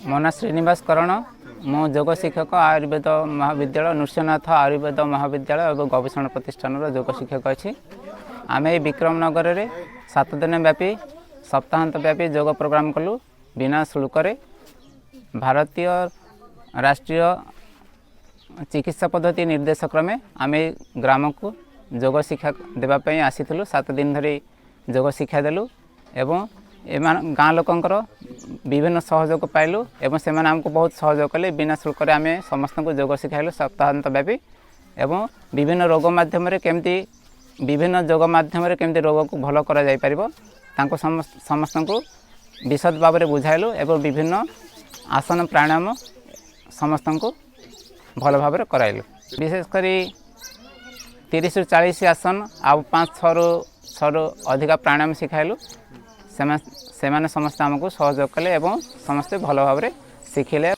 ମୋ ନାଁ ଶ୍ରୀନିବାସ କରଣ। ମୁଁ ଯୋଗ ଶିକ୍ଷକ, ଆୟୁର୍ବେଦ ମହାବିଦ୍ୟାଳୟ, ନୃସିଂହନାଥ ଆୟୁର୍ବେଦ ମହାବିଦ୍ୟାଳୟ ଏବଂ ଗବେଷଣା ପ୍ରତିଷ୍ଠାନର ଯୋଗ ଶିକ୍ଷକ ଅଛି। ଆମେ ଏଇ ବିକ୍ରମନଗରରେ 7 ଦିନ ବ୍ୟାପୀ, ସପ୍ତାହାନ୍ତ ବ୍ୟାପୀ ଯୋଗ ପ୍ରୋଗ୍ରାମ କଲୁ ବିନା ଶୁଳ୍କରେ। ଭାରତୀୟ ରାଷ୍ଟ୍ରୀୟ ଚିକିତ୍ସା ପଦ୍ଧତି ନିର୍ଦ୍ଦେଶ କ୍ରମେ ଆମେ ଗ୍ରାମକୁ ଯୋଗ ଶିକ୍ଷା ଦେବା ପାଇଁ ଆସିଥିଲୁ। 7 ଦିନ ଧରି ଯୋଗ ଶିକ୍ଷା ଦେଲୁ ଏବଂ ଏମାନେ ଗାଁ ଲୋକଙ୍କର ବିଭିନ୍ନ ସହଯୋଗ ପାଇଲୁ ଏବଂ ସେମାନେ ଆମକୁ ବହୁତ ସହଯୋଗ କଲେ। ବିନା ଶୁଳ୍କରେ ଆମେ ସମସ୍ତଙ୍କୁ ଯୋଗ ଶିଖାଇଲୁ ସପ୍ତାହାନ୍ତ ବ୍ୟାପୀ ଏବଂ ବିଭିନ୍ନ ରୋଗ ମାଧ୍ୟମରେ କେମିତି, ବିଭିନ୍ନ ଯୋଗ ମାଧ୍ୟମରେ କେମିତି ରୋଗକୁ ଭଲ କରାଯାଇପାରିବ, ତାଙ୍କୁ ସମସ୍ତଙ୍କୁ ବିଶଦ ଭାବରେ ବୁଝାଇଲୁ ଏବଂ ବିଭିନ୍ନ ଆସନ, ପ୍ରାଣାୟାମ ସମସ୍ତଙ୍କୁ ଭଲ ଭାବରେ କରାଇଲୁ। ବିଶେଷ କରି 30ରୁ 40 ଆସନ ଆଉ ପାଞ୍ଚ ଛଅରୁ ଅଧିକା ପ୍ରାଣାୟାମ ଶିଖାଇଲୁ। ସେମାନେ ସମସ୍ତେ ଆମକୁ ସହଯୋଗ କଲେ ଏବଂ ସମସ୍ତେ ଭଲ ଭାବରେ ଶିଖିଲେ।